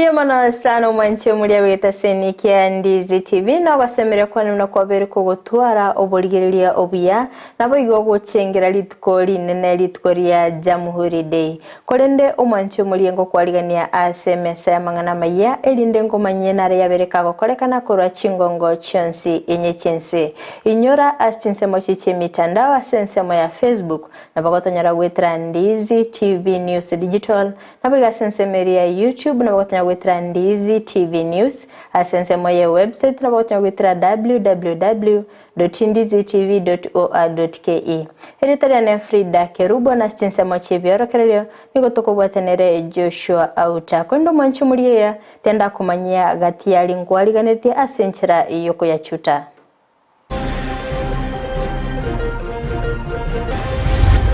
Mbuya mono sana omwanchi omoria bw'egetaseni kia Ndizi TV na ogosemeria kwane buna kwabeire kogotwara oborigereria obuya naboigo gochengera rituko rinene rituko ria Jamhuri Day. Korende omwanchi omoria ngokwarigania ase emesa y'amang'ana amayia erinde ngomanyie nare yabere kagokorekana korwa chingongo chionsi inye chi'ense. Inyora ase chinsemo chie chi'emitandao ase ensemo ya Facebook nabo gotonyora goetera Ndizi TV News Digital Naboigo ase ensemo eria ya YouTube nabo gotonya goetera Ndizi TV News, ase ensemo ye website nabo gotonya goetera www.ndizitv.or.ke. Erieta riane Frida Kerubo na ase chinsemo chi'ebiorokererio nigo tokobwatanere Joshua Auta. Korende omwanchi omorieya tiandakomanyia gati yaria nkwariganetie ase enchera y'okoyachuta.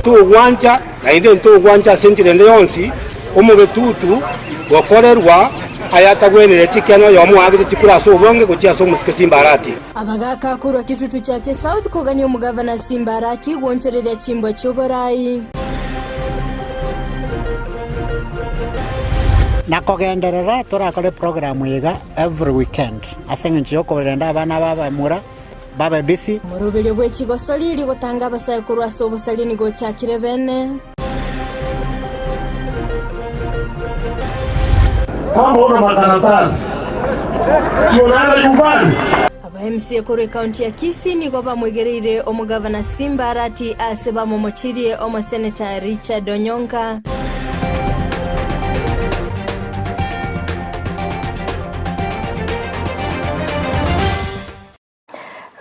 Togwancha, naende ntogwancha ase enchera ende yonsi, omogetutu gokorerwa ayatagwenereti, ekiagera noyomo oagete chikura ase obonge gochia ase omosike Simba Arati. Abagaka korwa Kitutu Chache South kogania omogavana Simba Arati gwonchoreria chimbwa chi'oborai. Na kogenderera torakore program iga every weekend ase eng'encho yokorenda abana aba abamura babe busy. Omoroberio bwe chigosori rigotanga abasae korwa ase obosaria nigo ochakire bene. Kama una makaratasi si unaenda nyumbani. Aba MCA korwa ekaunti ya Kisii nigo bamwegereire omogavana Simba Arati ase bamomochirie omoseneta Richard Onyonka.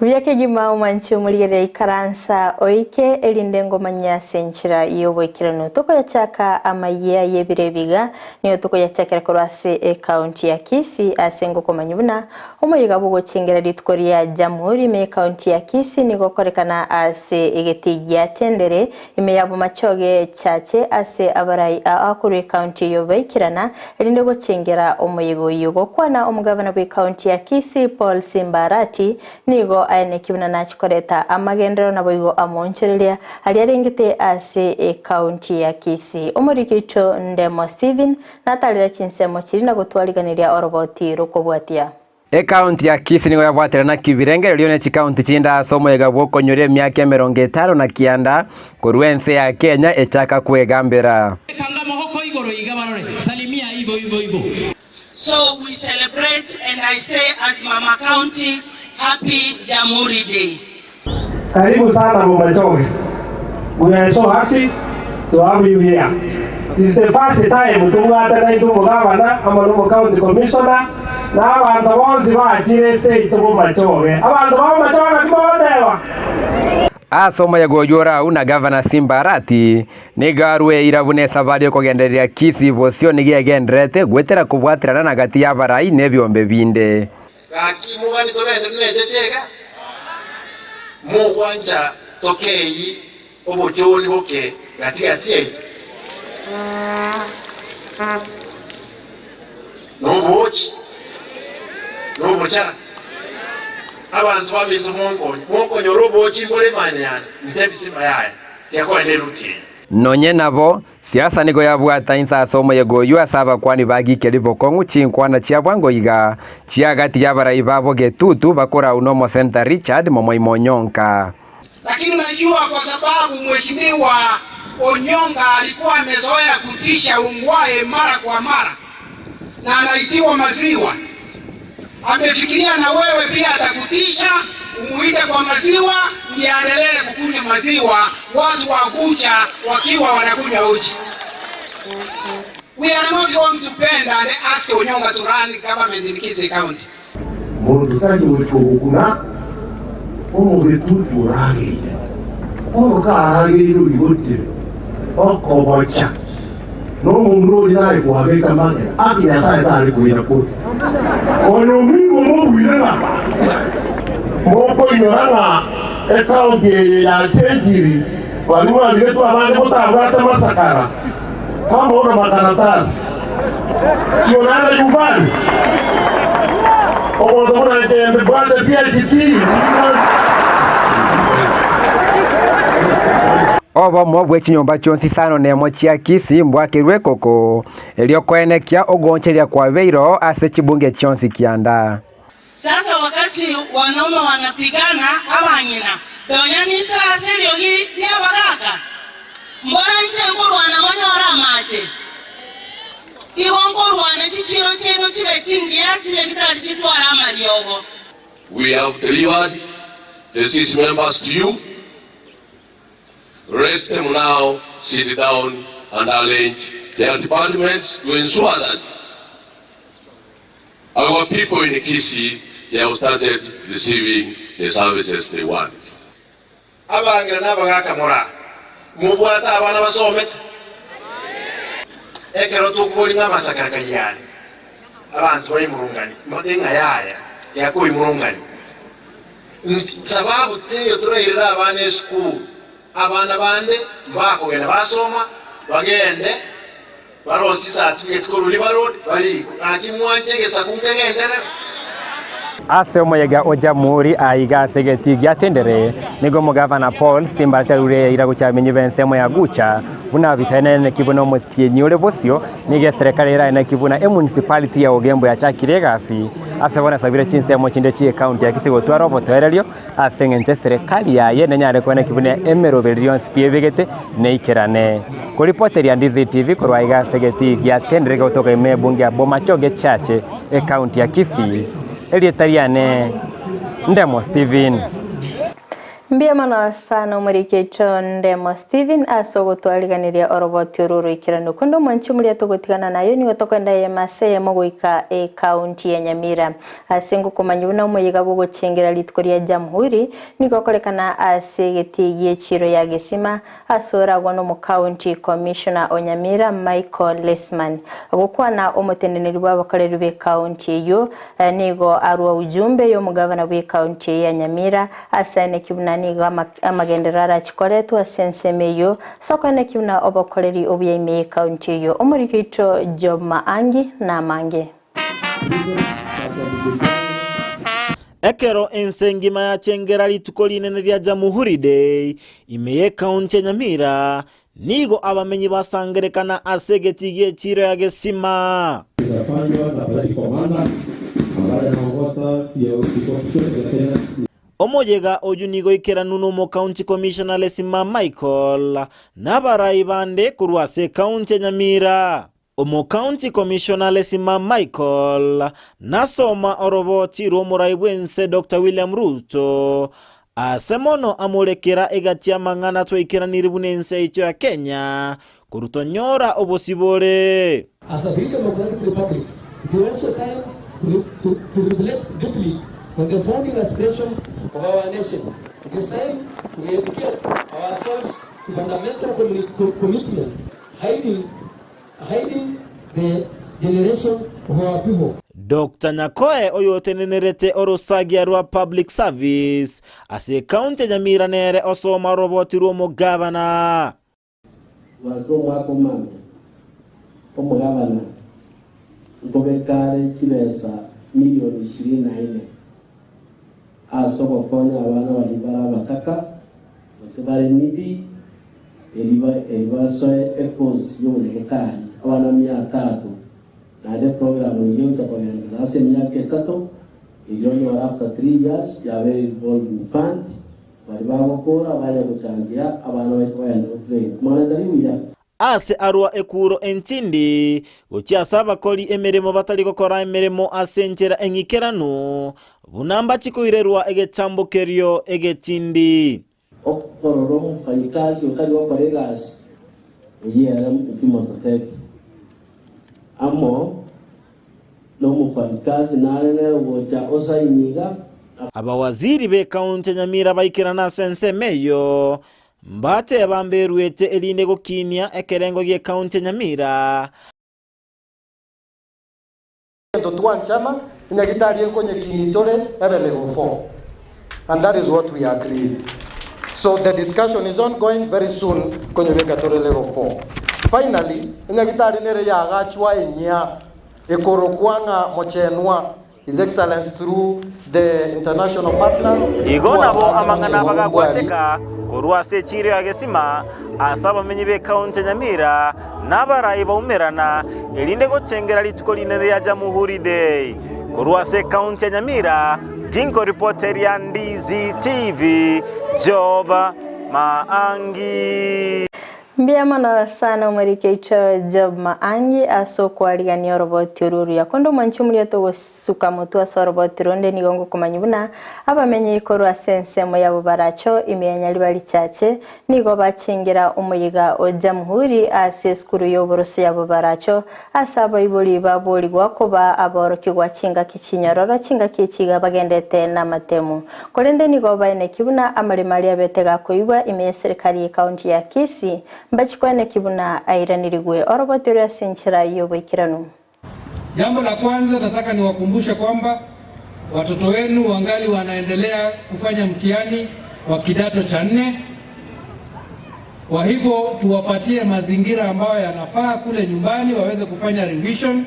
Buya kegima omwanche omorigereria ikaransa oike erinde ngomanye ase enchera y'oboikeranu. Tokoyachaka amayia y'ebiro ebiga nigo tokoyachakera korwa ase ekaunti ya Kisii ase ngokomanya buna omoyega bw'ogochengera rituko ria Jamhuri ime y'ekaunti ya Kisii nigo okorekana ase egetii gia Tendere ime ya Bomachoge Chache ase abarai aa korwa ekaunti eyio baikerana erinde gochengera omoyega oyio. Gokwana omogavana bw'ekaunti ya Kisii Paul Simba Arati nigo aenekia buna nachi koreta amagenderero naboigo amoonchoreria aria arengete ase ekaunti ya Kisii. Omoriki oito Ndemo Stephen natarera chinsemo chiria na gotwariganeria oroboti rokobwatia. Ekaunti ya Kisii nigo yabwaterana kibirengererio ne chikaunti chinde ase omoyega bw'okonyora emiaka emerongo etano na kianda korwa ense ya Kenya echaka kwegambera. Kanga amagoko igoro iga barore, salimia ibo ibo ibo. So we celebrate and I say as Mama County happy Jamhuri Day. Karibu sana Bomachoge. We are so happy to have you here. It is the first time tobwate naintwe omogavana amo na omocounty commissioner na abanto bonsi bachire seito Bomachoge. Abanto ba Bomachoge naki mogoteba? Ase omoyega oyio ore agwo na gavana Simba Arati, nigo arue eira buna esabari y'okogendereria Kisii bosio nigo egendererete goetera kobwaterana na gati y'abarai na ebiombe binde. Gaki mogani togende necheche iga, mogwancha tokei obochoni boke gati gati yaito? Noboochi, nobochara. Abanto baminto monkonye, mokonyora oboochi mbore imani yane, ntebi simba yaya, tiakoenda eruti eye. Nonye nabo, Siasa nigo yabwata inse ase omoyega oyio ase abakuani ba Gikeri bokong'u chinkwana chia bwango iga chia gati y'abarai babo getutu bakorau n'omosenta Richard Momoima Onyonka. Lakini unajua kwa sababu mheshimiwa Onyonka alikuwa amezoea kutisha Ongwae mara kwa mara na anaitiwa maziwa, amefikiria na wewe pia atakutisha umuite kwa maziwa ndiye aendelee kukunywa maziwa, watu wa kucha wakiwa wanakunywa uji. We are not going to bend and ask Onyonka to run government in Kisii County. Monto tari gochia gokuna omogetutu orageire, bono karageire oigotire okogocha, na omomura oria tari koabeka magena, aki Nyasae tari koira korwa. Konya omoigwa mobuire ng'a mokoinyora ng'a ekaunti eye ya chenchiri baria mwarigetwe abange motabwate masakara kama una makaratasi si unaenda nyumbani omonto buna inche mbwate PhD. Obomo bwe chinyomba chionsi isano nemo chia Kisii mbwakerwe ekoko, erio koenekia ogooncheria kwabeireo ase chibunge chionsi kianda. Sasa wakati wanaume wanapigana abang'ina, nonya ninse ase eriogi ri'abagaaka? Mbora inche nkorwana monyore amache? Igo nkorwana chichiiro chiaino chibe chingiya, chinyagitari chitware amariogo. We have delivered the six members to you. Let them now sit down and arrange their departments to ensure that our people in Kisii they have started receiving the services they want. Abang'ina na abagaaka moraa, mobwate abana basomete. Ekero tokoboria ng'a amasakara kayia are, abanto baimurungani, mbote ng'a yaya, tiakoimurungani. Sababu teiyo torairere abana esukuru, abana bande mbakogenda basoma, bagende barosie chicertificate korwa River Road barikwe. Naki mwanche egesaku nkegenderere? Ase omoyega o Jamhuri aiga ase egetii gia Tendere, nigo omogavana Paul Simba atarure eira gochia abamenyi b'ensemo ya Gucha buna abisa enene buna omotienyi ore bosio. Nigo eserekari eraeneki buna emunicipality ya Ogembo yachakire egasi ase bono esabire chinsemo chinde chi'ecounty ya Kisii gotwara obotoererio ase engencho eserekari yaye nenyare koeneki buna emeroberio yonsi pi ebegete neikerane. Koripoteria Ndizi TV korwa aiga ase egetii gia Tendere gegotoka ime ebunge ya Bomachoge Chache ecounty ya Kisii, erieta riane Ndemo Stephen. Mbuya mono sana omoriki oito Ndemo Stephen ase ogotwariganiria oroboti oru oroikeranu. Konde omwanchi omoria togotigana naye nigo tokoenda eyemo ase eyemo goika ecounty ya Nyamira. Ase ngokomanya buna omoyega bwogochengera rituko ria Jamhuri nigo okorekana ase egetii giechiro ya Gesima ase oragwa nomocounty commissioner o Nyamira Michael Lesman. Gokwana omoteneneri bw'abakoreri b'ecounty eyio nigo arwa ujumbe y'omogavana bw'ecounty eye ya Nyamira Ase neki buna nigo amagenderero arachi koretwa ase ensemo eyio, ase okoeneki buna obokoreri obuya ime y'ecounty eyio. Omoriki oito Job Maangi namange. Ekero ense engima yachengera rituko rinene ria Jamhuri Day ime y'ecounty ya Nyamira, nigo abamenyi basangerekana ase egetii gi'echiiro ya Gesima. Omoyega oyio nigo oikeranu n'Omocounty Commissioner Lesima Michael na abarai bande korwa ase ecounty ya Nyamira. Omocounty Commissioner Lesima Michael nasoma oroboti rw'omorai bw'ense Doctor William Ruto ase mono amorekera egati y'amang'ana twaikeranirie buna ense yaito ya Kenya korwa tonyora obosibore. As a free democratic republic, it is also time to, to, to reflect deeply on the founding aspiration of our nation. It is time to re-educate ourselves to fundamental commitment, hiding, hiding the generation of our people. Doctor Nyakoe oyotenenerete orosagia rwa Public Service ase ekaunti ya Nyamira nere osoma oroboti rw'omogabana. Ase omwaka omambia, omogabana nkobeka are chibesa milioni ishirini na ine ase ogokonya abana baria bare abataka gose bare needy, eri basoe ekosi y'obonyagetari, abana mia tatu, naende eprogram eyio gocha kogenderera ase emiaka etato, erio onyore after 3 years yabeire revolving fund, baria bagokora banya gochangia abana baito bagende gotrain. Amang'ana tari buya. Ase arua ekuro entindi gochia ase abakori emeremo batari gokora emeremo ase enchera eng'ikeranu, buna mbachi koirerwa egetambo kerio egetindi. Okorora omofanyikazi otari gokora egasi, eyio ere ekimototebi. Amo nomofanyikazi nare nere ogocha osaini iga. Abawaziri b'ekaunti ya Nyamira baikerana ase ensemo eyio, mbateba mberuete erinde gokinia ekerengo gi'ekaunti ya Nyamira. Egento twanchana, enyagitari enkonyekini tore ebe level 4 and that is what we agreed. So the discussion is ongoing, very soon nkonyebeka tore level 4. Finally, enyagitari nere yagachwa enyia ekorokwa ng'a Mochenwa. His Excellency through the international partners Igo who are nabo part amang'ana of the bagagwateka korwa ase echiiro ya Gesima ase abamenyi b'ekaunti ya Nyamira na abarai baumerana, erinde gochengera rituko rinene ria Jamuhuri Day. Korwa ase ekaunti ya Nyamira, ginkoripoteria Ndizi TV, Job Maangi. Mbuya mono sana omoriki oito Job Maangi ase okwarigania oroboti oru oruya. Konde omwanchi omuria togosuka motwe ase oroboti ronde nigo ngokomanyia buna abamenyi korwa ase ensemo yabo baracho ime ya Nyaribari Richache nigo bachengera omoyega o Jamhuri ase esukuru y'oboroso yabo baracho ase abaibori baborigwa koba aborokigwa chingaki chinyororo chingaki echi iga bagendete namatemu. Korende nigo baeneki buna amaremo aria abete gakoigwa ime y'eserikari y'ecounty ya Kisii mbachikoeneki buna airanirigwe oroboti ore ase enchera y'oboikeranu. Jambo la kwanza nataka niwakumbushe kwamba watoto wenu wangali wanaendelea kufanya mtihani wa kidato cha nne. Kwa hivyo tuwapatie mazingira ambayo yanafaa kule nyumbani waweze kufanya revision.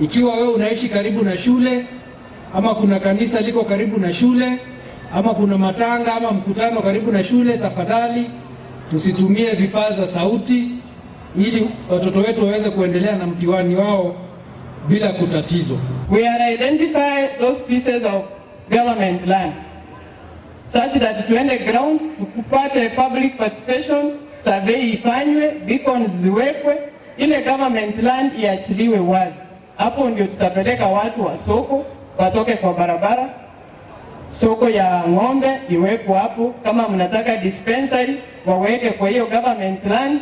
Ikiwa wewe unaishi karibu na shule ama kuna kanisa liko karibu na shule ama kuna matanga ama mkutano karibu na shule, tafadhali tusitumie vipaza sauti ili watoto wetu waweze kuendelea na mtihani wao bila kutatizwa. We are identify those pieces of government land such that tuende ground tupate public participation, survey ifanywe, beacons ziwekwe, ile government land iachiliwe wazi. Hapo ndio tutapeleka watu wa soko watoke kwa barabara, soko ya ng'ombe iwekwe hapo. Kama mnataka dispensary waweke kwa hiyo government land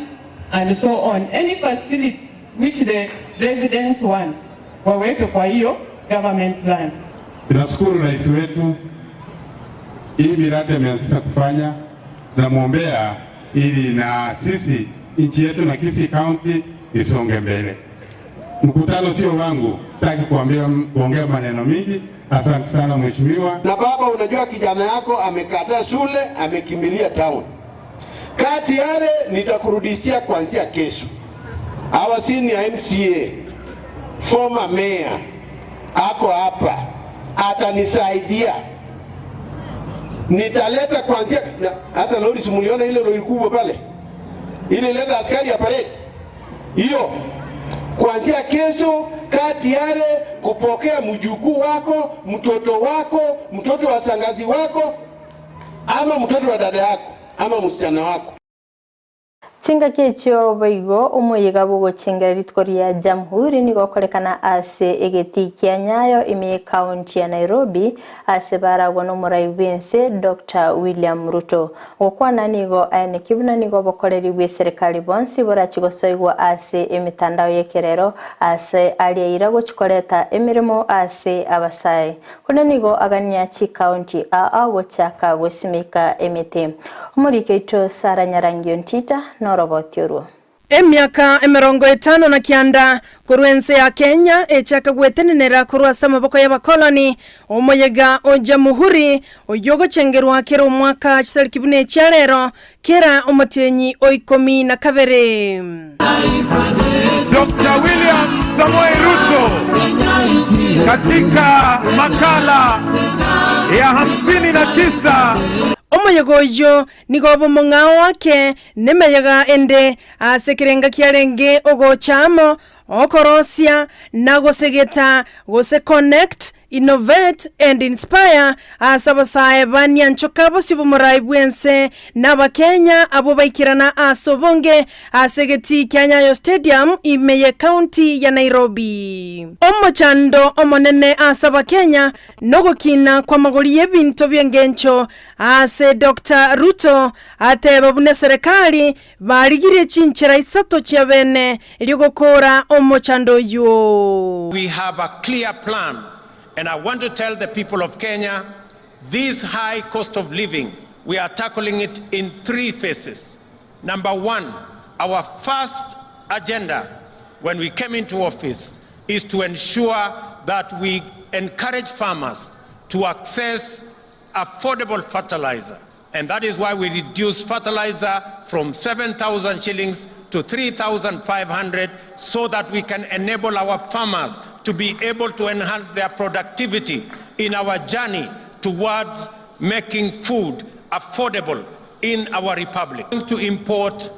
and so on. Any facility which the residents want waweke kwa hiyo government land. Tunashukuru rais wetu, hii miradi ameanzisha kufanya, tunamwombea ili na sisi nchi yetu na Kisii County isonge mbele. Mkutano sio wangu, sitaki kuambia kuongea maneno mingi. Asante sana mheshimiwa. Na baba, unajua kijana yako amekataa shule, amekimbilia town. Kati yale nitakurudishia kuanzia kesho. Hawa senior MCA, former mayor ako hapa, atanisaidia. Nitaleta kuanzia na- hata lori, simuliona ile lori kubwa pale, ile leta askari ya parade hiyo kuanzia kesho, kaa tayari kupokea mjukuu wako, mtoto wako, mtoto wa shangazi wako, ama mtoto wa dada yako, ama msichana wako. Chingaki echio boigo omoyega bogochengera rituko ria Jamhuri nigo okorekana ase egetii kia Nyayo ime y'ekaunti ya Nairobi ase baragwa n'omorai bw'ense Dr William Ruto. Gokwana nigo aeneki buna nigo obokoreri bw'eserekari bonsi borachi gosoigwa ase emitandao y'ekerero ase aria eira gochi koreta emeremo ase abasae. Korende nigo agania chikaunti aa gochaka gosimeka emete. Omoriki oito Sarah Nyarangio Ntita noroboti orwo. Emiaka emerongo etano na kianda korwa ense ya Kenya echaka gwetenenera korwa ase amaboko y'abakoloni, omoyega o Jamuhuri oyio ogochengerwa kera omwaka chitariki buna echia rero kera omotienyi o ikomi na kabere. Dr. William Samoei Ruto katika makala ya 59. Omoyega oyio nigo obe omong'ao oake nemeyega ende ase ekerenga kiarenge ogocha amo, okorosia, na gosegeta, gose connect, innovate and inspire ase abasae ba Nyanchoka bosio b'omorai bw'ense na Abakenya abwo baikerana ase obonge ase egetii kia Nyayo Stadium ime y'Ecounty ya Nairobi. Omochando omonene ase Abakenya nogokina kw'amagori y'ebinto bi'engencho ase Doctor Ruto ateba buna eserekari barigirie chinchera isato chiabene erio gokoora omochando oyio. We have a clear plan and I want to tell the people of Kenya this high cost of living, we are tackling it in three phases. Number one, our first agenda when we came into office is to ensure that we encourage farmers to access affordable fertilizer. And that is why we reduced fertilizer from 7,000 shillings to 3,500 so that we can enable our farmers to be able to enhance their productivity in our journey towards making food affordable in our republic. To import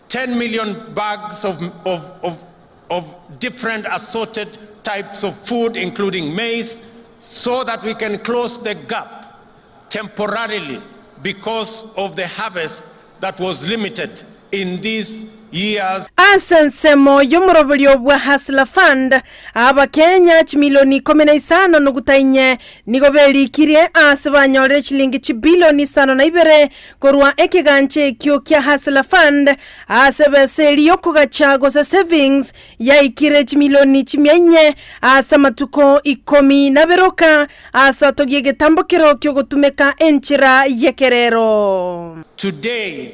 10 million bags of, of, of, of different assorted types of food, including maize, so that we can close the gap temporarily because of the harvest that was limited in these years. Ase ensemo y'omoroberio bwa Hustler Fund, Abakenya chimilioni ikomi na isano nuguta inye nigo berikirie aase banyorire chilingi chibilioni isano na ibere korwa ekegancha ekio kia Hustler Fund ase ebesa eria y'okogacha gose savings yaikire chimilioni chimia inye ase amatuko ikomi na abere oka ase atogie egetambokero ki'ogotumeka enchera y'ekerero. Today,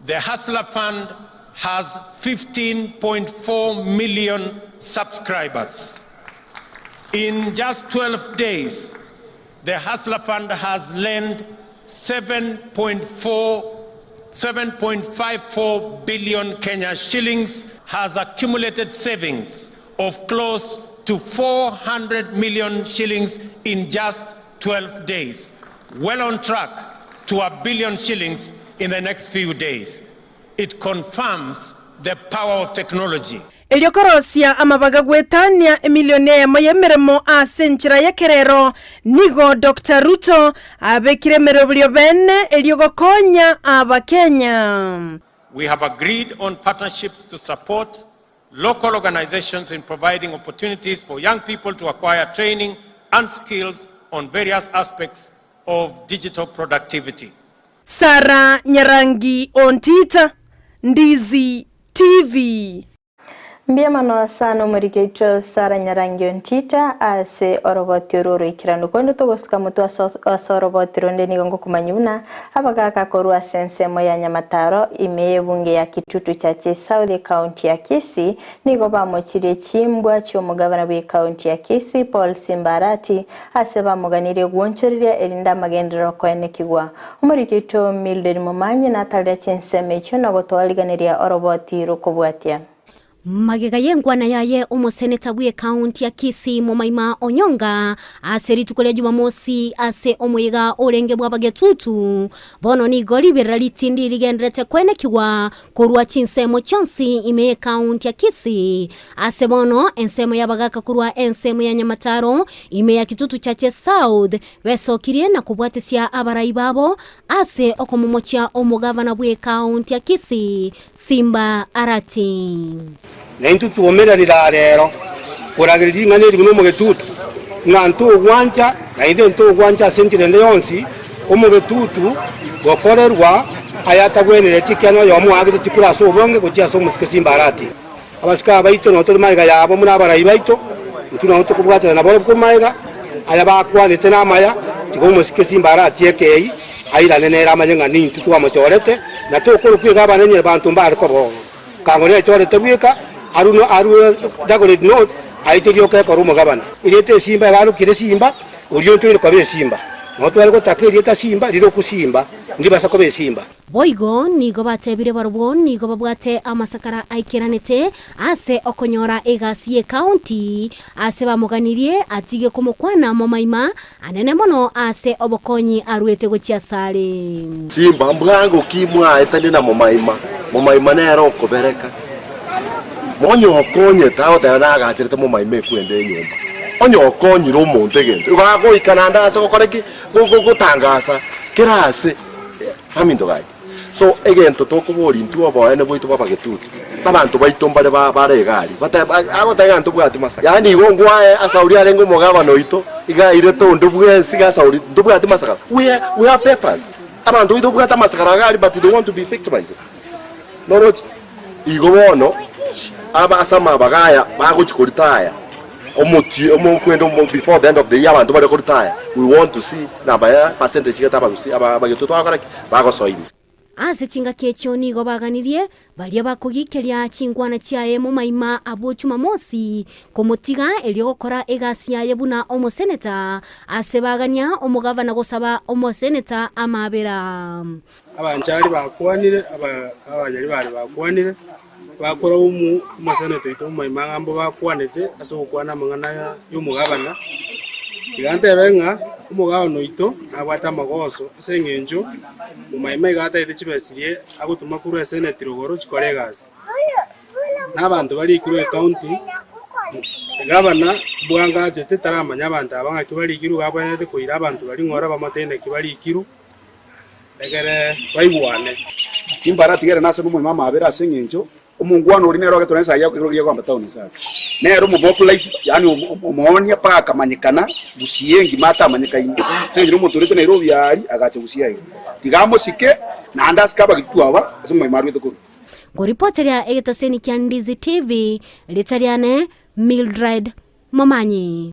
the Hustler Fund has 15.4 million subscribers. In just 12 days, the Hustler Fund has lent 7.4 7.54 billion Kenya shillings, has accumulated savings of close to 400 million shillings in just 12 days. Well on track to a billion shillings in the next few days. It confirms the power of technology. Erio korosia amabaga goetania emilioni eyemo y'emeremo ase enchera y'ekerero, nigo Doctor Ruto abekire emeroberio bene erio gokonya Abakenya. We have agreed on partnerships to support local organizations in providing opportunities for young people to acquire training and skills on various aspects of digital productivity. Sarah Nyarangi Ontita, Ndizi TV. Mbuya mono sana omoriki oito Sarah Nyarangi Ontita ase oroboti oro oroikeranu. Korende togosika motwe ase oroboti ronde nigo ngokomanyia buna abagaka korwa ase ensemo ya Nyamataro ime y'ebunge ya Kitutu Chache South ecounty ya Kisii nigo bamochirie chimbwa chi'omogabana bw'ecounty ya Kisii Paul Simba Arati ase bamoganirie gwonchoreria erinde amagenderero koenekigwa. Omoriki oito Mildred Momanyi natarire chinsemo echio na gotoariganeria oroboti rokobwatia. Magega y'enkwana yaye omoseneta bw'ecounty ya Kisii Momaima Onyonga ase rituko ria Jumamosi ase omoyega orenge bw'abagetutu, bono nigo riberera ritindi rigenderete koenekigwa korwa chinsemo chionsi ime y'ecounty ya Kisii. Ase bono ensemo y'abagaka korwa ensemo ya Nyamataro ime ya Kitutu Chache South besokirie na kobwatesia abarai babo ase okomomochia omogavana bw'ecounty ya Kisii Simba Arati. Na intwe twomeranire aa rero koragereria ring'ana eri buna omogetutu, ng'a ntogwancha, naende ntogwancha ase enchera ende yonsi omogetutu gokorerwa ayatagwenereti, ekiagera noyomo oagete chikura ase obonge gochia ase omosike Simba Arati. Abasike aba baito nabo tore magega yabo buna abarai baito, intwe nabo tokobwatana nabarabwo korwa magega, aya bakwanete namaya, tiga omosike simba aratieke eyio, airane nere amanye ng'a nintwe twamochorete, na tokorokwa iga abana banto mbare koba oo. Kang'o nechorete bweka, arue arue Dagoret North, aite rioka ekore omogabana. Erieta esimba iga arokire simba, oria ontoire koba esimba. Nabo tware gotaka erieta simba rirokwe simba, ndibasa koba esimba. Boigo nigo batebire barobwo nigo babwate amasakara aikeranete ase okonyora egasi y'ecounty, ase bamoganirie atige komokwana momaima anene mono ase obokonyi aruete gochia asare. Simba mbwango ki mwaetanie na momaima, momaima nere okobereka. Monye okonyete agoteba nagacherete momaima ekwende enyomba. Onye okonyire omonto egento, igo agoika naende ase gokora ki? Gotangasa kera ase. Baminto gaki, so egento tokoboria intwe oboene bwaito bw'abagetutu, abanto baito mbare bare iga aria, bateba agoteba iga ntobwati masakara. Yaani igo ngwae asauri arenge omogabana oito, iga airete onde bwensi iga asauri ntobwati masakara. We we have papers. Abanto baito babwate amasakara iga aria but they want to be victimized. Noroche? Igo bono aba ase amabaga aya bagochia koritaya omotie omokwende omo before the end of the year abanto bare koritaya we want to see namba ya percentage gete abagusi aba abagetwe twagokora ki? Bagosoima. Ase chingaki echio nigo baganirie baria bakogikeria chinkwana chiaye momaima abwo Jumamosi komotiga erio gokora egasi yaye buna omoseneta ase bagania omogavana gosaba omoseneta amabera. Abanchari bakwanire, abanyaribari bakwanire. Bakoraumu omoseneta oito omoima ng'a mbo bakwanete ase ogokwana amang'ana y'omogabana. Iga ntebe ng'a omogabana oito nabwate amagoso ase eng'encho momaima iga ataete chibesa chiria agotoma korwa eseneti rogoro chikore egasi. Na abanto barikirwe ecounty, gavana mbwangachete taramanya abanto aba ng'aki barikirwe iga abwenerete koira abanto baria ng'ora bamotebie naki barikirwe. Egere baigwane. Simba aratigere nase nomoima amabera ase engencho omongwana oria nere ogetwa nensa ya ekero riria kwamba town inse aria. Nere omomobilize yaani omoonia mpaka akamanyekana Gusii engima atamanyekaine. Ase engencho nomonto orete Nairobi aaria agacha Gusii aiga. Tiga amosike naende asike abagitwa aba ase omoima arwete korwa. Ngoripoteria egetaseni kia Ndizi TV, rieta riane Mildred Momanyi.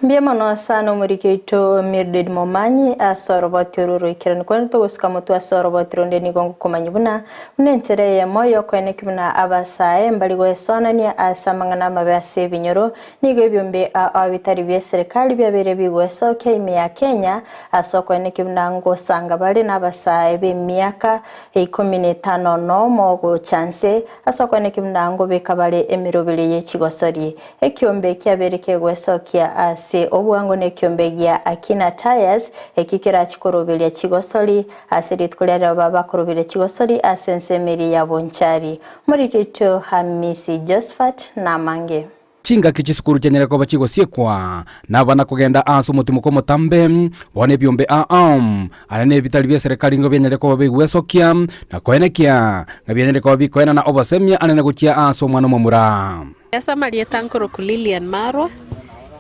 Mbuya mono sana omoriki oito Mildred Momanyi ase oroboti oru oroikeranu. Korende togosika motwe ase oroboti ronde nigo ngokomanyia buna buna enchera eyemo y'okoeneki buna abasae mbari goesoanania ase amang'ana amabe ase ebinyoro. Nigo ebiombe ao bitari bi'eserekari biabeire bigoesokia ime ya Kenya ase okoeneki buna ngosanga bare nabasae b'emiaka ikomi na etano nomo gocha nse ase okoeneki buna ngobeka bare emeroberi ye chigosori. Ekiombe kiabere kegwesokia ase obwango nekiombe gia Akina Tyres, eki kerachie koroberia chigosori ase rituko ria rero babe bakoroberia chigosori ase ensemo eria ya Bonchari. Omoriki oito Hamisi Josphat namange. Chingaki chisukuru chianyare koba chigosiekwa, na abana kogenda ase omotimoko omotambe, bono ebiombe ao are nebitari bi'eserekari nigo bianyare koba bigwesokia na koenekia ng'a bianyare koba bikoenana obosemia anene gochia ase omwana omomura. Ase amarieta nkoroku Lilian Marwa,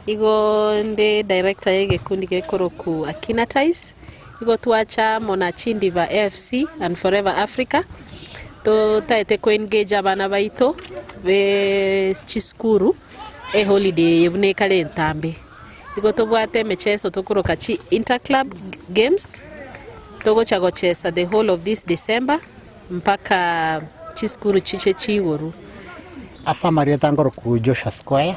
igo nde director ya egekundi gekoroku Akina Ties, igo twacha amo na Chindiba AFC and Forever Africa, totaete ko engage abana baito be chisukuru eholiday eye buna ekare entambe. Igo tobwate emecheso tokoroka chi interclub games, togocha gochesa the whole of this December. Mpaka chisukuru chiche chiigorwe. Ase amarieta nkorokwa Joshua Square,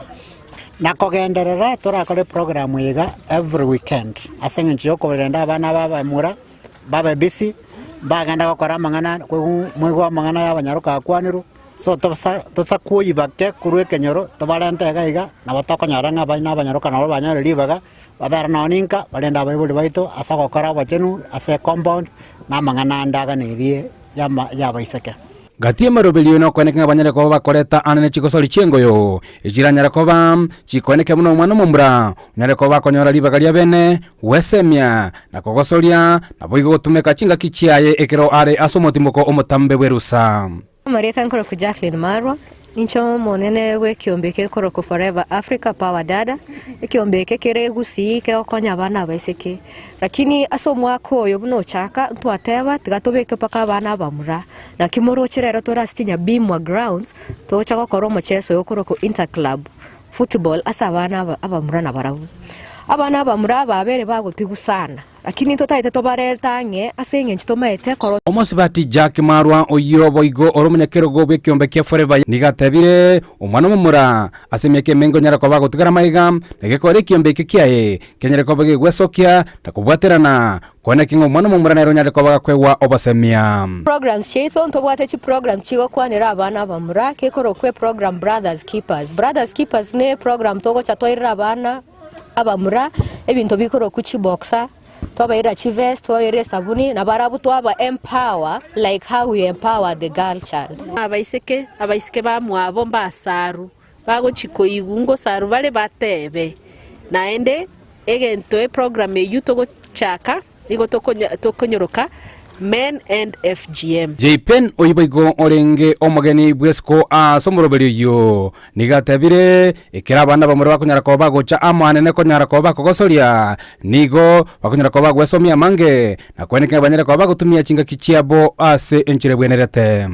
na kogenderera torakore program iga every weekend ase eng'encho ya okorenda abana aba abamura babe busy, mbagenda gokora amang'ana moigwe amang'ana ya abanyaroka akwanirwe, so tosa tosa koibake korwa ekenyoro tobarente iga iga nabo tokonyora ng'a abaina abanyaroka nabo banyore ribaga. Babere nonya ninka, barende abaibori baito ase ogokora obochenu ase ecompound, na amang'ana ande aganeirie y'abaiseke. Gati y'emeroberio nokoeneka ng'a banyare koba bakoreta anene chigosori chi'engoyo, echiranyare koba chikoeneka buna omwana omomura, onyare koba akonyora ribaga ria bene, gwesemia, na kogosoria, naboigo gotumeka chingaki chiaye ekero are ase omotimoko omotambe bw'erusa. Amarieta nkorokwa Jacqueline Marwa, ninche omonene bw'ekiombe eke gekorokwa Forever Africa Power Dada, ekiombe eke kere Gusii kegokonya abana abaiseke. Lakini ase omwaka oyo buna ochaka ntwateba tiga tobeke mpaka abana abamura, naki moroche rero tore ase Chinyabimwa grounds togocha gokora omocheso oyo okorokwa Inter Club Football ase abana aba abamura nabarabwo. Abana abamura aba babere bagotigwa sana. Lakini ntotaete tobarente ang'e ase engencho tomaete koro. Omosubati Jack Marwa oyio boigo ore omonyakerogo bw'ekiombe kia Forever nigo atebire, Omwana omomura ase emiaka emenge onyare koba agotigara amaiga, na gekore ekiombe ekio kiaye kenyare koba gegwesokia na kobwaterana, koeneki ng'a omwana omomura nere onyare koba gakoegwa obosemia. Programs chiaito ntobwate chiprogram chigokwanera abana abamura kekorokwa eprogram Brothers Keepers. Brothers Keepers ne eprogram togocha twairera abana abamura ebinto bikorokwa chiboxer, twabairera chivest, twabairera esabuni, na barabwo twaba empower like how we empower the girl child. Abaiseke, abaiseke bamwabo mbasaru, bagochia koigwa ngosaru bare batebe. Naende egento eprogram eyio togochaka Nigo tokonyoroka Men and FGM. J-Pen oyio boigo orenge omogeni bw'esiko ase omoroberi oyio, nigo atebire, Ekero abana bamura bakonyara koba bagocha amo anene konyara koba bakogosoria, nigo bakonyara koba bagwesomia amange, na kwenekera banyare koba bagotumia chingaki chiabo ase enchera ebwenerete.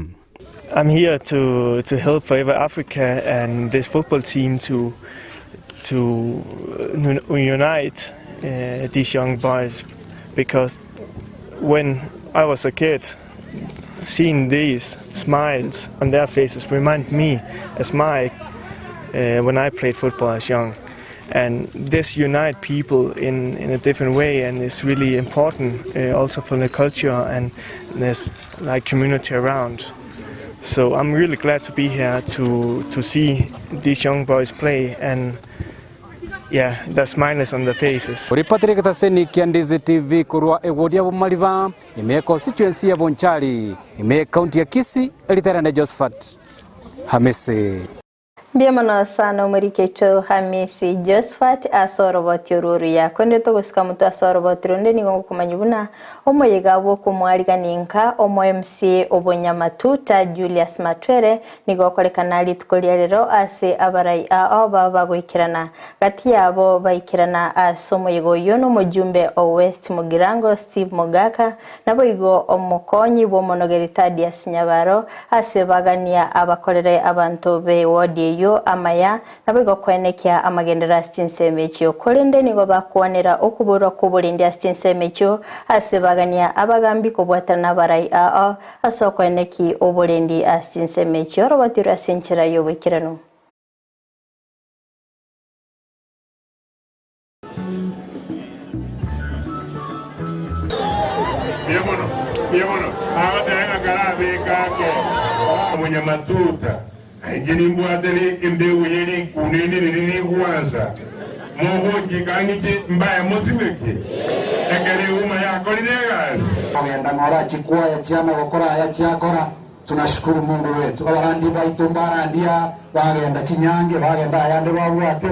I'm here to, to help Forever Africa and this football team to, to unite these young boys because when I was a kid, seeing these smiles on their faces remind me as my when I played football as young. And this unite people in, in a different way and is really important also for the culture and this like community around. So I'm really glad to be here to to see these young boys play and yeah, the smiles on their faces. Ori Patrick Taseni kia Ndizi TV korwa egwodi ya Bomariba, ime econstituency ya Bonchari, ime ecounty ya Kisii, eriterane Josephat Hamisi. Mbuya mono sana omoriki oito Hamisi Josephat ase oroboti orwo oruya. Korende togosika motwe ase oroboti ronde nigo ngokomanya buna omoyega bw'okomwarigania inka omo MCA obonyamatuta Julius Matwere nigo okorekana rituko ria rero ase abarai ao baba bagoikerana. Gati yabo baikerana ase omoyega oyio nomojumbe o West Mugirango Steve Mogaka Naboigo omokonyi bw'omonogeri Thaddeus Nyabaro ase bagania abakorere abanto b'ewodi eyio amaya, naboigo koenekia amagenderero ase chinsemo echio. Korende nigo bakwanera okoborwa kw'oborendi ase chinsemo echio ase bagania abagambi kobwatana nabarai ao ase okoeneki oborendi ase chinsemo echio orobatirwe ase enchera y'oboikeranu. Mbuya mono, mbuya mono. Agoteba ng'a karabeke ake omonyamatuta, inche nimbwate embegu ye rikuneni riria rigwansa, mogochika ng'iche mbae mosimeke, ekero euma yakorire egasi. Ogenda ng'ora chikwaya chiana gokora aya chiakora, tunashukuru Mungu wetu. Abarandi baito mbarandia bagenda chinyange, bagenda ayande babwate.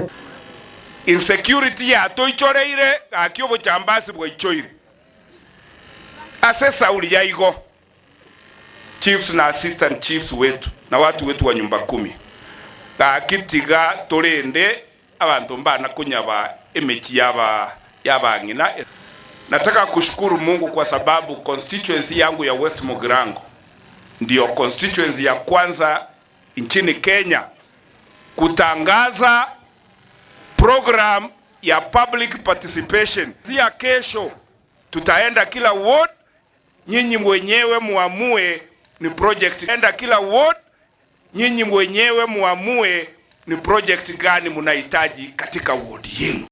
Insecurity yatoichoreire gaki obochambasi bwaichoire ase esauri yaigo chiefs na assistant chiefs wetu na watu wetu wa nyumba kumi gaki tiga torende abanto mbana konyaba emechi yaba yabang'ina. Nataka kushukuru Mungu kwa sababu constituency yangu ya West Mugirango ndio constituency ya kwanza nchini Kenya kutangaza program ya public participation. Ya kesho tutaenda kila ward, nyinyi mwenyewe muamue ni project. Enda kila ward, nyinyi mwenyewe muamue ni project gani mnahitaji katika ward yenu.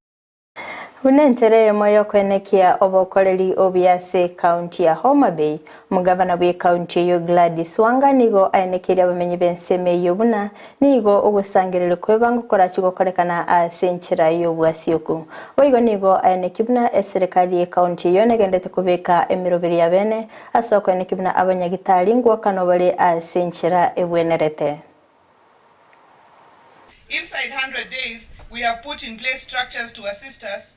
Buna enchera eyemo y'okoenekia obokoreri obuya ase ekaunti ya Homa Bay, omogavana bw'ekaunti eyio Gladys Wanga nigo aenekeirie abamenyi b'ensemo eyio buna nigo ogosangereria kw'ebango korachi gokorekana ase enchera y'obwasioku. Boigo nigo aenekia buna eserekari y'ekaunti eyio negendete kobeka emeroberi ya bene ase okoenekia buna abanyagitari ngwakano bare ase enchera ebwenerete. Inside 100 days, we have put in place structures to assist us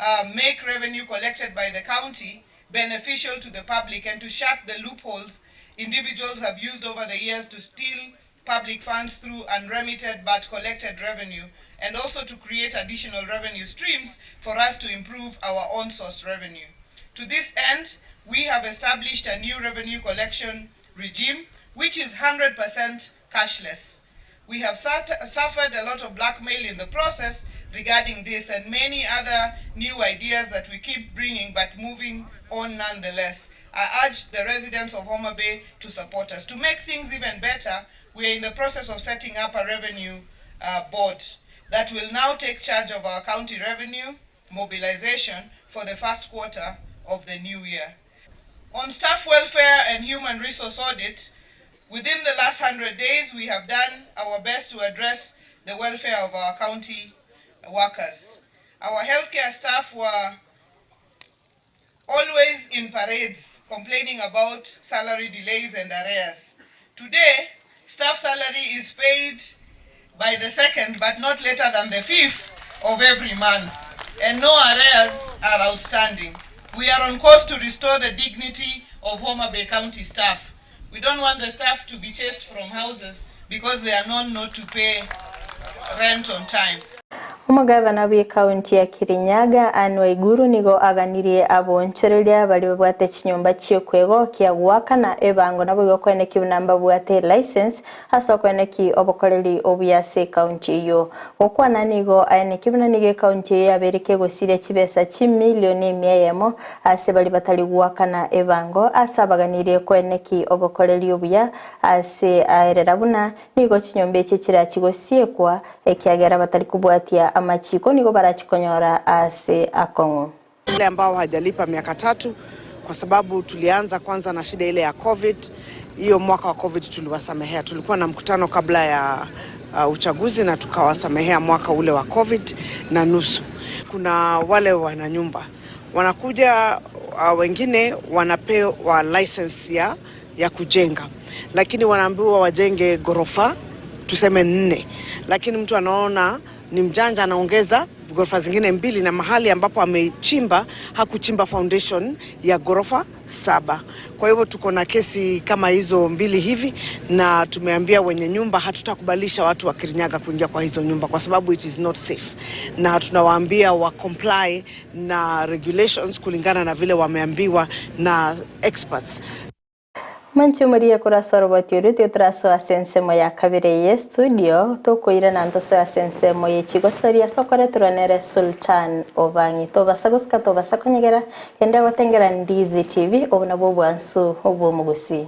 uh, make revenue collected by the county beneficial to the public and to shut the loopholes individuals have used over the years to steal public funds through unremitted but collected revenue, and also to create additional revenue streams for us to improve our own source revenue. To this end, we have established a new revenue collection regime, which is 100% cashless. We have suffered a lot of blackmail in the process regarding this and many other new ideas that we keep bringing but moving on nonetheless. I urge the residents of Homa Bay to support us. To make things even better, we are in the process of setting up a revenue uh, board that will now take charge of our county revenue mobilization for the first quarter of the new year. On staff welfare and human resource audit, within the last 100 days, we have done our best to address the welfare of our county workers. Our healthcare staff were always in parades complaining about salary delays and arrears. Today, staff salary is paid by the second, but not later than the fifth of every month, and no arrears are outstanding. We are on course to restore the dignity of Homa Bay County staff. We don't want the staff to be chased from houses because they are known not to pay rent on time. Omogavana bw'ekaunti ya Kirinyaga, Anne Waiguru nigo aganirie abonchoreria baria babwate chinyomba chi'okwegokia goakana ebango naboigo koeneki buna mbabwate elicense ase okoeneki obokoreri obuya ase ekaunti eyio. Gokwana nigo aeneki buna nigo ekaunti eyio yabeire kegosiria chibesa chimilioni emia eyemo ase baria batari goakana ebango ase abaganirie koeneki obokoreri obuya ase aerera buna Nigo chinyomba echi chirachi gosiekwa, ekiagera batari kobwatia amachiko nigo barachi konyora aase akong'u. Wale ambao hawajalipa miaka tatu kwa sababu tulianza kwanza na shida ile ya COVID Hiyo mwaka wa COVID tuliwasamehea. Tulikuwa na mkutano kabla ya uchaguzi na tukawasamehea mwaka ule wa COVID na nusu. Kuna wale wana nyumba wanakuja, wengine wanapewa license ya kujenga, lakini wanaambiwa wajenge ghorofa tuseme nne, lakini mtu anaona ni mjanja, anaongeza ghorofa zingine mbili, na mahali ambapo amechimba hakuchimba foundation ya ghorofa saba. Kwa hivyo tuko na kesi kama hizo mbili hivi, na tumeambia wenye nyumba hatutakubalisha watu wa Kirinyaga kuingia kwa hizo nyumba kwa sababu it is not safe, na tunawaambia wa comply na regulations kulingana na vile wameambiwa na experts. Manchi Maria kurasoro batiuru turaso ase ya kabere ye studio tokoirana ntoso ase ensemo ye chigosaria sokore turanere Sultan Obangi tobasa gosika tobasa konyegera kende gotengera Ndizi TV obu nabwo bwansu obwomugusi.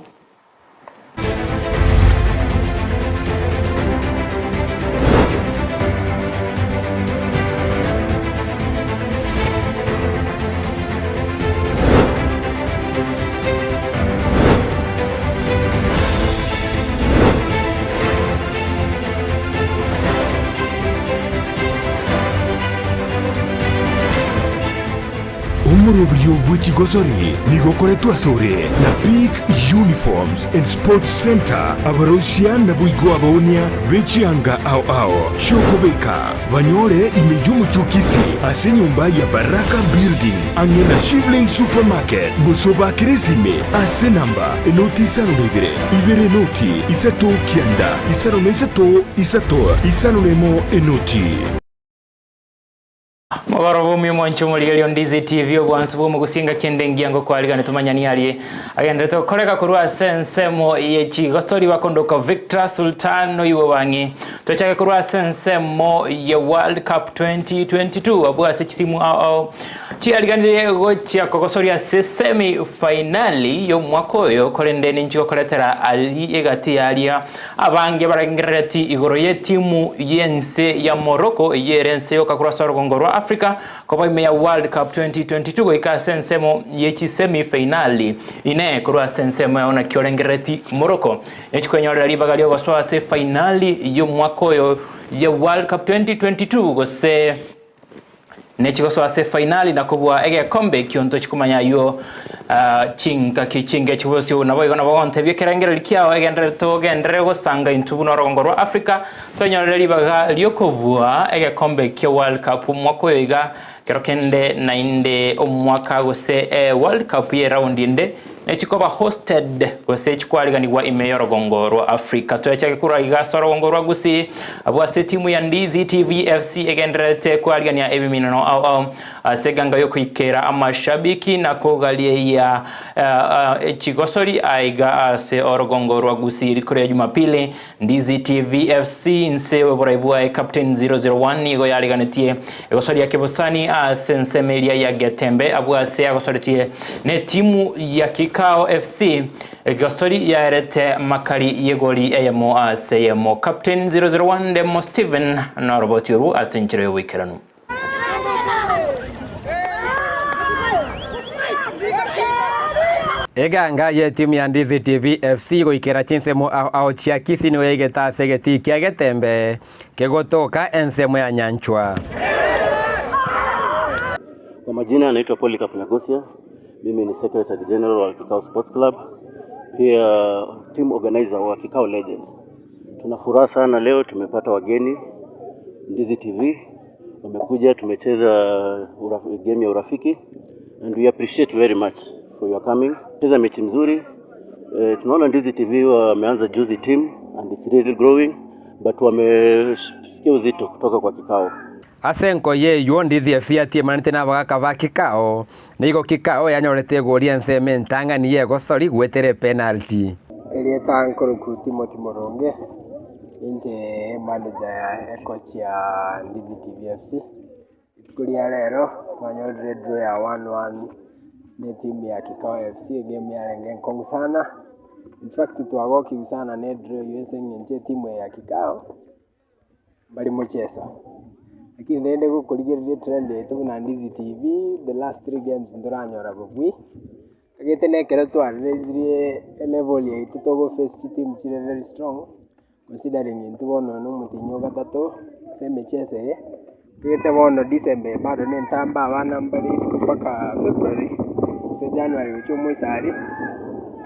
Omorobrio bw'echigosori nigo okoretwa asore na Peak Uniforms and Sports Centre, abarosia naboigo abaonia be chianga ao ao chi'okobeka, banyore ime y'omochie o Kisii ase enyomba ya Baraka Building ang'e na Shivling Supermarket, gose obakere esime ase enamba enoti isano na ibere, ibere enoti, isato kianda, isano na isato, isato, isano na emo enoti. Mogoroba omuya omwanche omorigereria o Ndizi TV obwansu bwa omogusia engaki ende engiya ngokwarigane tomanyani arie agenderete gokoreka korwa ase ensemo ye chigosori bakondoka Victor Sultan oiwe bang'e tochake korwa ase ensemo ye World Cup 2022 abwo ase chitimu ao ao chiariganire gochia kogosoria ase semi finali y'omwaka oyo korende ninchi gokoretera ari egati yaria abange barengerereti igoro y'etimu y'ense ya Morocco eyere ense yoka korwa ase orogongo rwa Africa koba ime ya World Cup 2022 goika ase ensemo y'echisemi finali ine korwa ase ensemo yao naki orengerereti Morocco nechikwenyorera ribaga riogosoa ase finali y'omwaka oyo ya World Cup 2022 gose nechigosoa ase finali na kobua egekombe ekionto chikomanya aywo chingaki chinge chibosio nabo igo nabo gontebia ekerengereri kiao egenderere togenderere gosanga intwe buna orogongo rwa Africa twenyorere ribaga riokobua egekombe kia World Cup omwaka oyo iga kero kende naende omwaka gose World Cup ye round ende nechikoba hosted gose chikwariganigwa ime y'orogongo rwa Africa twechake korwa iga ase orogongo rwa Gusii abwo ase etimu ya Ndizi TV FC egendererete kwarigania ebiminano ao ao ase eganga yokoikera amashabiki na kogaria echigosori aiga ase orogongo rwa Gusii rituko ria Jumapili Ndizi TV FC nse oborai bwaye Captain 001 nigo yariganetie egosoria kebosani ase ensemo eria ya Getembe abwo ase agosoretie ne timu ya Kikao FC egosori yaerete makari yegori eyemo ase eyemo Captain 001 Demo Steven noroboti oru ase enchera y'oboikeranu. Eganga y'etimu ya Ndizi TV FC goikera chinsemo ao ao chia Kisii nigo yaigete ase egetii kia Getembe kegotoka ensemo ya Nyanchwa. Kwa majina anaitwa Polycarp Nyagosia. Mimi ni Secretary General wa Kikao Sports Club, pia team organizer wa Kikao Legends. Tuna furaha sana leo tumepata wageni Ndizi TV wamekuja, tumecheza game ya urafiki and we appreciate very much for your coming. Cheza mechi mzuri. Tunaona Ndizi TV wameanza juzi team and it's really growing but wamesikia uzito kutoka kwa Kikao. Ase enkoyo eywo Ndizi FC yatiemanete na abagaka ba Kikao, nigo Kikao yanyorete egori ensemo entang'ani y'egosori goetera epenalty. Erieta nkoroku Timothy Moronge, ninche manager ya coach ya Ndizi TV FC. Rituko ria rero twanyorire draw ya 1-1 ne team ya Kikao FC, egame yarenge enkong'u sana. In fact twagokigwa sana ne draw eywo ase eng'encho etimu eye ya Kikao mbari mocheso. Lakini rende gokorigereria etrend yaito buna Ndizi TV, the last three games ntoranyora bobui. Kagete na ekero twareresirie elevel yaito togo face chiteam chire very strong, considering intwe bono na omotienyi o gatato ase emicheso eye, kagete bono December eye bado na entambe abana mbare isiko mpaka February, gose January gochia omoiso aria,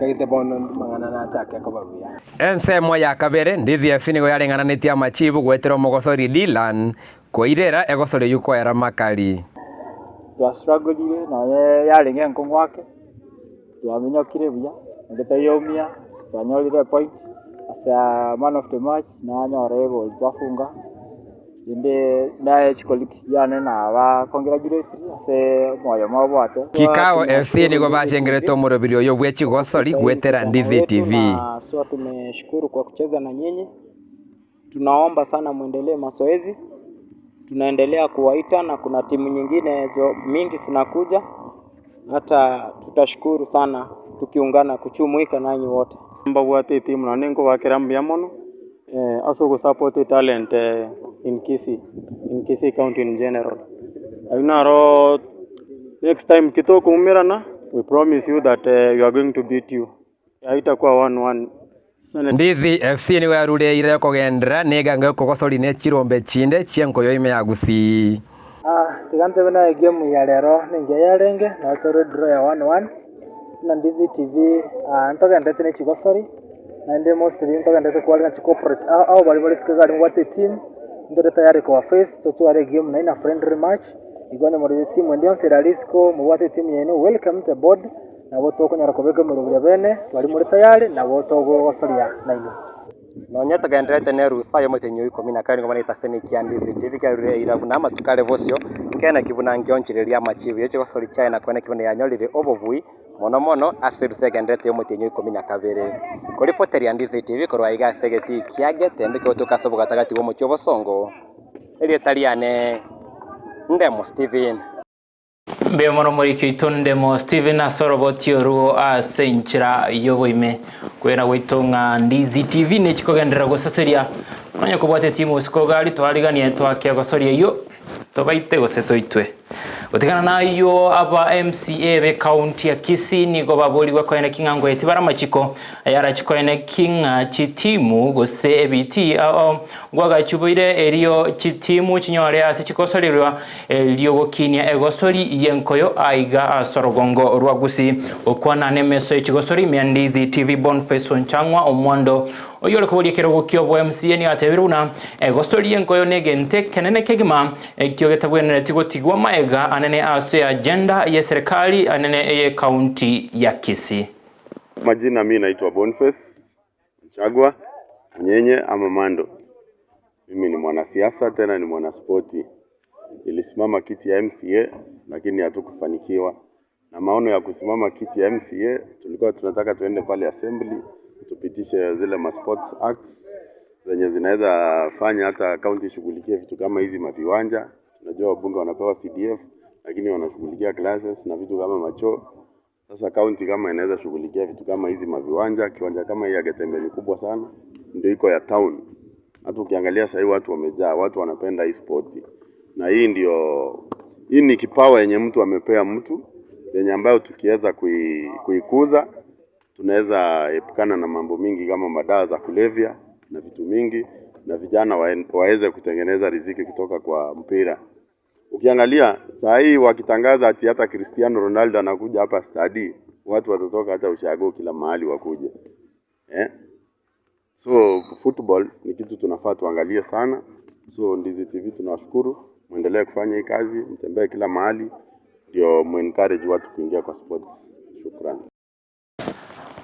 kagete bono amang'ana nachake koba buya. Ensemo ya kabere, Ndizi FC nigo yareng'ananetie amachibu goetera omogosori Dylan koirera egosori eyio koera makari. Twastrugglire nonye yarenge enkong'u ake, twaminyokire buya, naende taiyaumia, twanyorire epoint ase man of the match nanyora egoli twafunga, rende naye chicolleagues chiane naba congratulate ase omoyo mobwate. Kikao FC nigo bachengerete omorobiri oyo bwe chigosori goetera Ndizi TV. Haswa tumeshukuru kwa kucheza na nyinyi. Tunaomba sana muendelee mazoezi, tunaendelea kuwaita na kuna timu nyingine zo mingi zinakuja, hata tutashukuru sana tukiungana kuchumuika nanyi wote. Mbabwate etimu naende nkobakera mbuya mono ase ogosupport etalent in Kisii, in Kisii county in general. Aywo naro next time ki tokoumerana we promise you that we are going to beat you, haitakuwa one one. Ndizi FC nigo yarure eira y'okogenderera na eganga y'okogosori ne chirombe chinde chi'enkoyo ime ya Gusii. Tiga ntebe naye egame ya rero nengiya yarenge, nabo tore draw ya 1-1, buna Ndizi TV ntogenderete ne chigosori, naende mostly ntogenderete kwarina chicorporate abo baria bare isiko iga aria mobwate etimu, ntore tayari koba face totware egame naende na friendly match, igo onye more etimu ende yonsi ere aria isiko mobwate etimu yaino welcome to board. Nabo tokonyara kobeka emerobio bene, baria more tayari, nabo togogosoria nainwe. Nonya togendererete nerusa y'omotienyi o ikomi na kabere nigo banaete ase emekia Ndizi TV kiarure eira buna amatuko are bosio, nkeneki buna ngionchereria amachibu ye chigosori chiaye na koeneki buna yanyorire obobui mono mono ase erusa egendererete y'omotienyi o ikomi na kabere. Koripoteria Ndizi TV korwa aiga ase egetii kia Getembe kegotoka ase obogatagati bw'omochie obosongo, erieta riane Ndemo Steven. Mbuya mono omoriki oito Ndemo Stephen ase oroboti orwo ase enchera y'oboime. Kwegena gwaito ng'a Ndizi TV nechikogenderera gosaseria onye kobwate etimu gose kogari twariganie twake gosoria eyio tobaite gose toitwe. Gotigana nayio aba MCA be county ya Kisii nigo baborigwe koeneki ng'a ngoeti bare amachiko ayarachi koeneki ng'a chitimu gose ebitii ao ngwagachiboire erio chitimu chinyore ase chikosorerwa Eriogokinia egosori y'enkoyo aiga ase orogongo rwa Gusii. Gokwana nemeso ye chigosori ime ya Ndizi TV Boniface Onchang'wa Omwando oyio ore koboria ekerogo ki'obo MCA nigo atebire buna egosori y'enkoyo negento ekenene kegima ekio getabwenereti gotigwa maega anene ase agenda y'eserekari anene ey'ecounty ya Kisii. Majina mi naitwa Boniface Onchagwa Onyenye ama Mando. Mimi ni mwanasiasa tena ni mwanaspoti. Nilisimama kiti ya MCA lakini hatukufanikiwa. Na maono ya kusimama kiti ya MCA tulikuwa tunataka tuende pale assembly tupitishe zile ma sports acts zenye zinaweza fanya hata county ishughulikie vitu kama hizi maviwanja. Tunajua wabunge wanapewa CDF lakini wanashughulikia classes na vitu kama machoo. Sasa county kama inaweza shughulikia vitu kama hizi maviwanja, kiwanja kama hii ya Getembe ni kubwa sana, ndio iko ya town. Hata ukiangalia sahii watu wamejaa, watu wanapenda hii spoti, na hii ndio hii ni kipawa yenye mtu amepea mtu yenye ambayo tukiweza kui, kuikuza tunaweza epukana na mambo mingi kama madawa za kulevya na vitu mingi, na vijana waweze kutengeneza riziki kutoka kwa mpira. Ukiangalia saa hii wakitangaza ati hata Cristiano Ronaldo anakuja hapa stadi, watu watatoka hata ushago kila mahali wakuje eh? So football ni kitu tunafaa tuangalie sana. So Ndizi TV tunawashukuru, muendelee kufanya hii kazi, mtembee kila mahali, ndio muencourage watu kuingia kwa sports. Shukrani.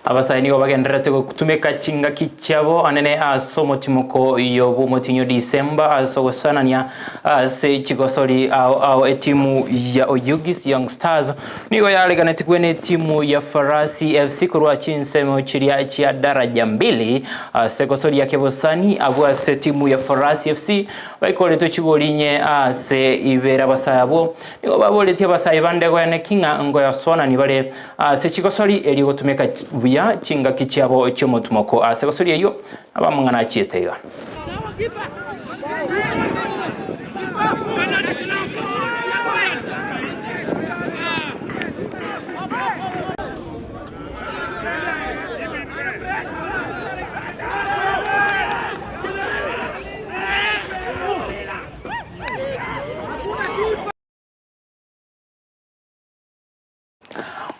Abasae nigo bagendererete gotumeka chingaki chiabo anene ase omotimoko y'obomotinyo December ase ogosanania ase chigosori ao ao etimu ya Oyugis Young Stars nigo yareganetigwe na etimu ya Farasi FC korwa chinsemo chiria chia daraja mbili ase egosori ya kebosani abwo ase etimu ya Farasi FC baikoretwe chigori inye ase ibere abasae abwo Nigo baboretie abasae bande goeneki ng'a ngoyaswanani bare ase chigosori erio gotumeka buya chingaki chiabo chi'omotumoko ase gosori eyio abamang'ana achiete iga.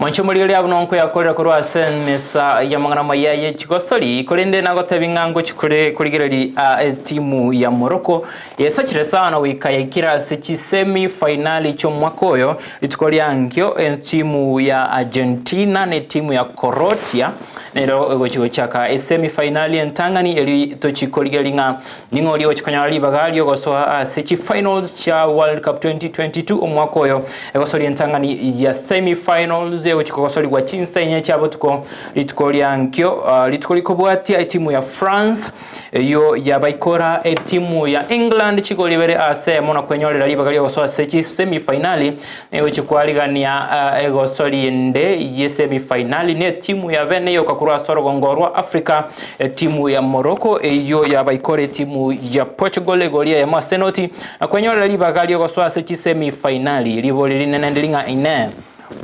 Mwanche omorigereria abwo nonkoyakorera korwa ase emesa y'amang'ana amaya ye chigosori, korende nagotebi ng'a ngochia kore korigereria ah, etimu ya Morocco yesachire sana goika yaikire ase chisemi finali chi'omwaka oyo rituko ria nkio etimu ya Argentina na etimu ya Croatia nero egochi gochaka esemi finali entang'ani eri tochi korigereria ng'a Ning'o oria ogochia konyora ribaga ri'ogosoa ase chifinals chia World Cup 2022 omwaka oyo? Egosoria entang'ani ya semi finals egochia kogosorigwa chinsa inye chia botuko rituko ria nkio ah, rituko rikobwatia etimu ya France eyio yabaikora etimu ya England chigori ibere ase emo na kwenyorera ribaga ri'ogosoa ase chisemi finali egochia kwarigania ah, egosori ende ye semi finali ne etimu ya bene yoka korwa ase orogongo rwa Africa Etimu ya Morocco eyio yabaikora etimu ya Portugal egori eyemo ase enoti na kwenyorera ribaga riogosoa ase chisemi fainali. Ribori rinene ndiri ng'a inee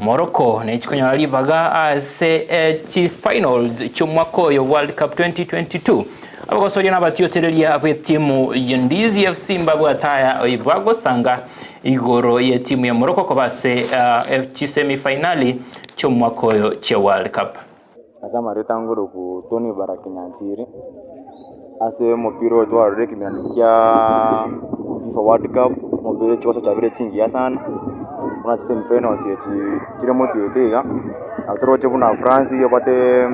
Morocco nechi konyora ribaga ase eh, chifinals chi'omwaka oyo World Cup 2022? Abagosoria na abatiotereria b'etimu ya Ndizi FC mbabwate aya bagosanga igoro y'etimu ya Morocco koba ase uh, chisemi fainali chi'omwaka oyo chia World Cup. Ase amarieta ngoroku Tony Baraki Nyanchiri, ase omopira oyo twarorire ekenyoro kia FIFA World Cup, omopira chigoso chiabeire chingiya sana, buna chisemi finals echi chire motwe oito iga, nabo toroche buna France ebwate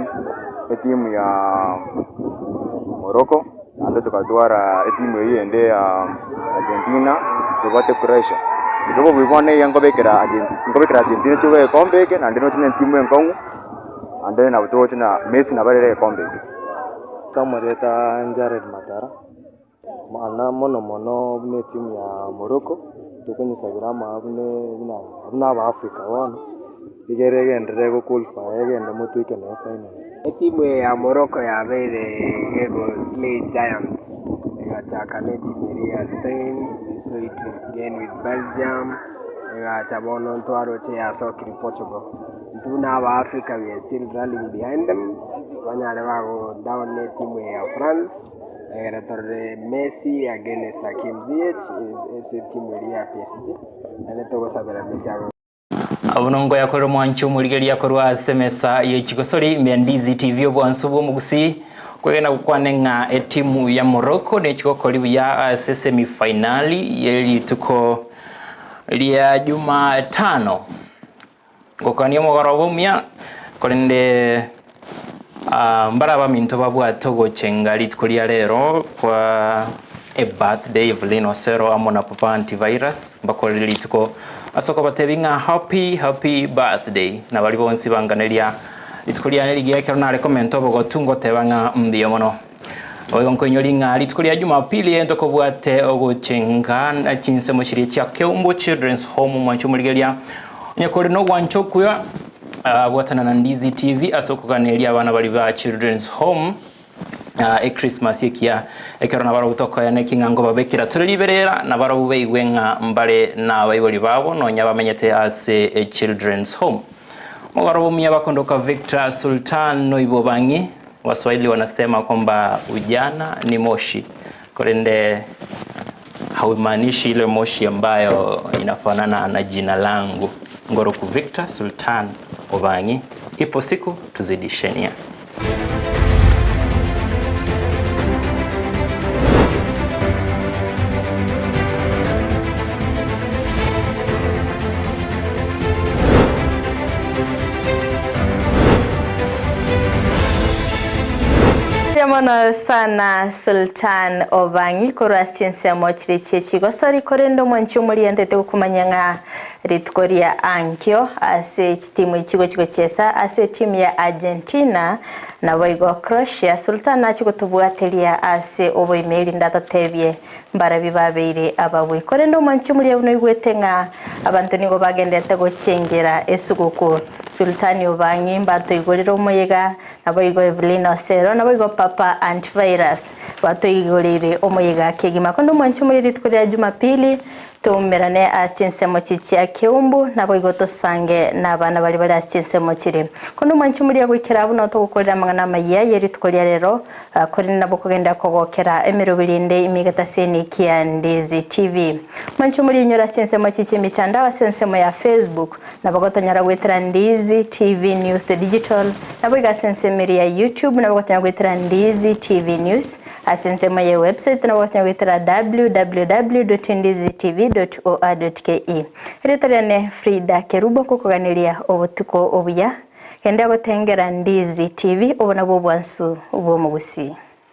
etimu ya Morocco, naende togatwara etimu eywo eyende ya Argentina ebwate Croatia. Inche obobuya bwane iga nkobekera Argen nkobekera Argentina echigo egekombe eke naende noche na etimu enkong'u. Naende nabo togocha na Messi nabo arere egekombe eke. Amarieta Jared Matara, mana mono mono buna etimu ya Morocco, tokonyesabera amaya buna buna buna abaafrika bono, egere egenderere go qualify egende motwe nonya finals. Etimu eye ya Morocco yabeire gego slay giants, egachaka na etimu eria ya Spain, we saw it again with Belgium, egacha bono ntwaroche yasokire Portugal. Intwe buna Abaafrika we are still rallying behind them, banyare bago down etimu eye ya France, egere torore Messi against Hakim Ziyech ase etimu eria ya PSG, naende togosabera Messi abe. Abwo nongoyakorera omwanchi omorigereria korwa ase emesa ye chigosori ime ya Ndizi TV obwansu bw'omogusii kwegena gokwane ng'a etimu ya Morocco nechigokori buya ase semi finali ye rituko ria Jumatano. Ngokania omogoroba omuya, korende mbare abaminto babwate ogochenga rituko ria rero kwa ebirthday Evelyn Osero amo na Papa Antivirus mbakorere rituko ase okobatebia ng'a happy happy birthday na baria bonsi banganeria rituko riane rigiya ekero nare komenta obogotu ngoteba ng'a mbuya mono. Boigo nkoinyori ng'a rituko ria Jumapili eye ntokobwate ogochenga chinsemo chiria chia Keumbu Children's Home omwancho omorigereria onye kore nogwancha okuya ah, bwatana na Ndizi TV ase okoganeria abana baria ba Children's Home ah, echristmas ekiya ekero nabarabwo tokoyana eking'ango babekera tore riberera nabarabwo baigwe ng'a mbare nabaibori babo nonya bamenyete ase Children's Home. Mogoroba omuya bakondoka Victor Sultan Noibo Bang'i Waswahili wanasema kwamba ujana ni moshi, korende haumaanishi ile moshi ambayo inafanana na jina langu. Ngoroku Victor Sultan Obangi, ipo siku tuzidishenia. Mbuya mono sana Sultan Obang'i korwa ase chinsemo chiria chie chigosori korende omwanchi omorientete gokomanya ng'a rituko ria ankio ase chitimu echi chigochi gochiesa ase etimu ya Argentina naboigo Croatia Sultan nachi gotobwateria ase oboime erinde atotebie Mbarabwo babeire ababui. Korende omwanchi omoria buna oigwete ng'a abanto nigo bagenderete gochengera esuguku, Sultani Obang'i mbatoigorere omoyega, naboigo Evelyn Osero, naboigo Papa Antivirus batoigoreire omoyega kegima. Korende omwanchi omoria rituko ria Jumapili, Toumerane ase chinsemo chichia Keumbu, naboigo tosange nabana baria bare ase chinsemo chiria. Korende omwanchi omoria goikera abwo nao togokorera amang'ana amayia ye rituko ria rero, korende nabo okogenda kogokera emeroberi ende ime egetaseni kia Ndizi TV. Omwanchi omoria inyore ase chinsemo chichia emitandao ase ensemo ya Facebook, nabo gotonyora goetera Ndizi TV News Digital, naboigo ase ensemo eria ya YouTube nabo gotonyora goetera Ndizi TV News, Ase ensemo ye website nabo gochia goetera www.ndizitv.or.ke. Erieta riane Frida Kerubo nkokoganeria obotuko obuya. Genda gotengera Ndizi TV obo nabwo obwansu bw'omogusii.